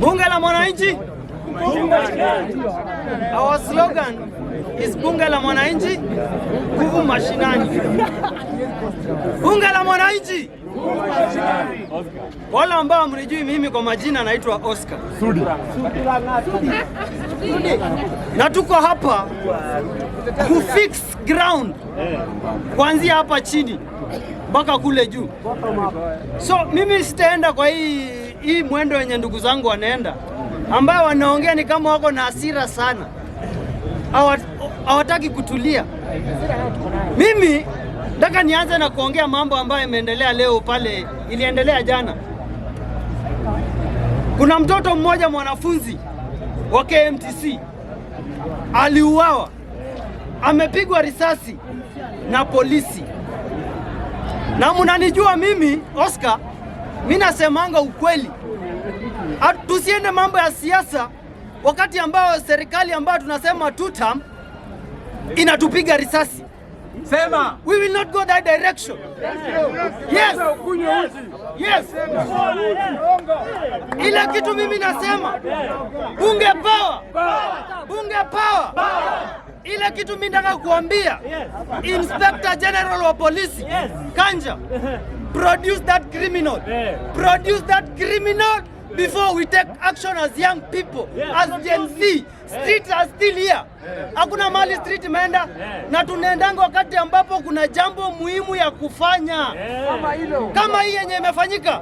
Bunge la Mwananchi. Our slogan is Bunge la Mwananchi, nguvu mashinani. Bunge la Mwananchi. Wale ambao mnijui mimi kwa majina naitwa Oscar Sudi. Na tuko hapa kufix ground kuanzia hapa chini mpaka kule juu. So mimi sitaenda kwa hii mwendo wenye ndugu zangu wanaenda, ambao wanaongea ni kama wako na hasira sana, hawataki kutulia. Mimi nataka nianze na kuongea mambo ambayo imeendelea leo pale, iliendelea jana. Kuna mtoto mmoja mwanafunzi wa KMTC aliuawa, amepigwa risasi na polisi. Na mnanijua mimi Oscar, mi nasemanga ukweli. Tusiende mambo ya siasa wakati ambao serikali ambayo tunasema two term inatupiga risasi. Sema. We will not go that direction. Yes. Ile kitu mimi nasema, bunge power, bunge power. Ile kitu mimi nataka kuambia Inspector General wa polisi Kanja, produce that criminal, produce that criminal before we take action as young people, as Gen Z. Streets are still here. Hakuna mali street imeenda na tunaendanga wakati ambapo kuna jambo muhimu ya kufanya kama hii yenye imefanyika.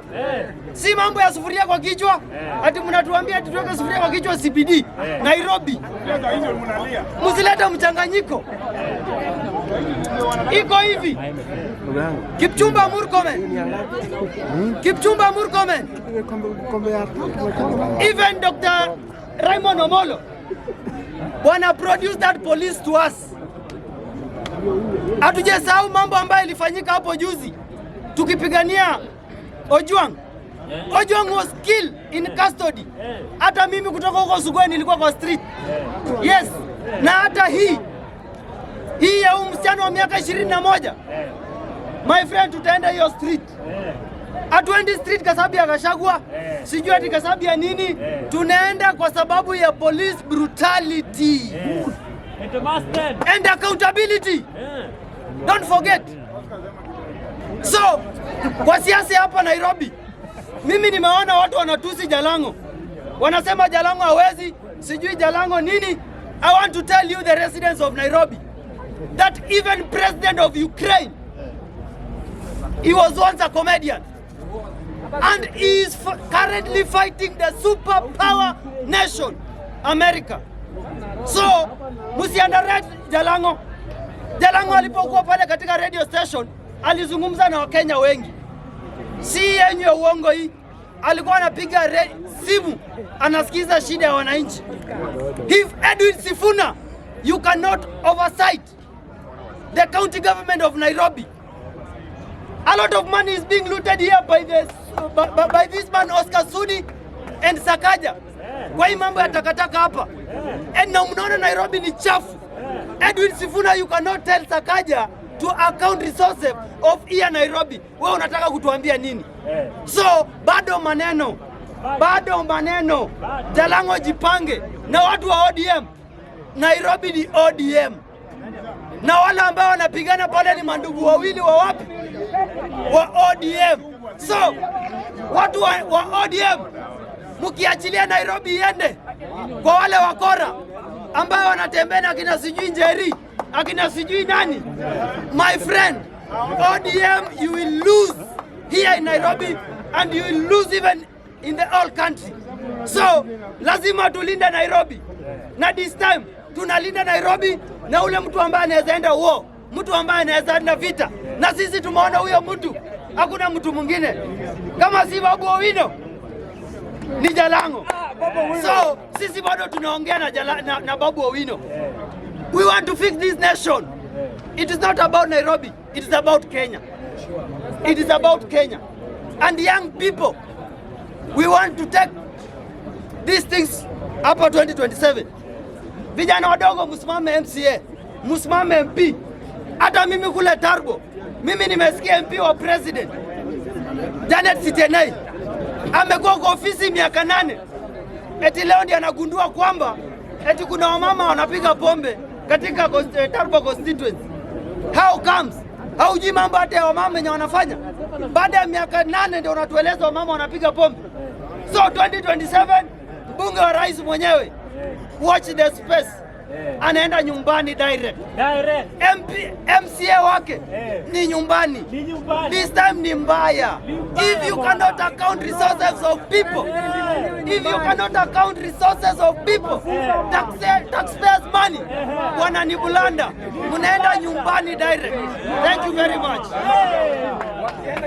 Si mambo ya sufuria kwa kichwa, ati mnatuambia ati tuweke sufuria kwa kichwa CBD Nairobi. Msilete mchanganyiko. Iko hivi. Kipchumba Murkomen, Kipchumba Murkomen, even Dr. Raymond Omolo, bwana, produce that police to us. Hatujasahau mambo ambayo ilifanyika hapo juzi tukipigania Ojwang. Ojwang was killed in custody. Hata mimi kutoka huko Sugoi nilikuwa kwa street. Yes. Na hata hii ya huyu msichana wa miaka 21. My friend, tutaenda hiyo street. Hatuendi street kwa sababu ya Gachagua, sijui ati kwa sababu ya nini. Tunaenda kwa sababu ya police brutality and accountability. Don't forget. So, kwa siasa hapa Nairobi, mimi nimeona watu wanatusi Jalango, wanasema Jalango hawezi, sijui Jalango nini. I want to tell you, the residents of Nairobi, that even president of Ukraine, he was once a comedian and he is currently fighting the superpower nation America. So msiunderrate Jalango. Jalango alipokuwa pale katika radio station alizungumza na Wakenya wengi, si yenye ya uongo hii. Alikuwa anapiga simu anasikiza shida ya wananchi. If Edwin Sifuna, you cannot oversight the county government of Nairobi. A lot of money is being looted here by this man Oscar Sudi and Sakaja. Kwa hii mambo ya takataka hapa. And na mnaona Nairobi ni chafu. Edwin Sifuna, you cannot tell Sakaja to account resources of here Nairobi. Wewe unataka kutuambia nini? So bado maneno, bado maneno. Jalango, jipange na watu wa ODM. Nairobi ni ODM na wale ambao wanapigana pale ni mandugu wawili wa wapi? Wa ODM. So watu wa ODM, mkiachilia Nairobi iende kwa wale wakora ambao wanatembea na akina sijui Njeri, akina sijui nani, my friend, ODM, you will lose here in Nairobi and you will lose even in the whole country. So lazima tulinde Nairobi, na this time tunalinda Nairobi na ule mtu ambaye anaweza enda war, mtu ambaye anaweza enda vita, na sisi tumeona huyo mtu, hakuna mtu mwingine kama si Babu Owino ni Jalango. So sisi bado tunaongea na Babu Owino. We want to fix this nation. It is not about Nairobi, it is about Kenya. It is about Kenya. And young people, we want to take these things hapa 2027. Vijana wadogo, msimame MCA, msimame MP. Hata mimi kule Turbo, mimi nimesikia MP wa president Janet Sitienei. Amekuwa kwa ofisi miaka 8, eti leo ndiye anagundua kwamba eti kuna wamama wanapiga pombe katika Tarbo constituency. How comes? Haujui mambo hata ya wamama wenye wanafanya? Baada ya miaka 8 ndio unatueleza wamama wanapiga pombe. So 2027 mbunge wa rais mwenyewe, watch the space, anaenda nyumbani direct. Direct. MP, MCA wake ni nyumbani. Ni nyumbani. This time ni mbaya. Ni mbaya, If you bwana. cannot account resources of people, if you cannot account resources of people, taxpayers money, bwana ni blunder, mnaenda nyumbani direct. Thank you very much.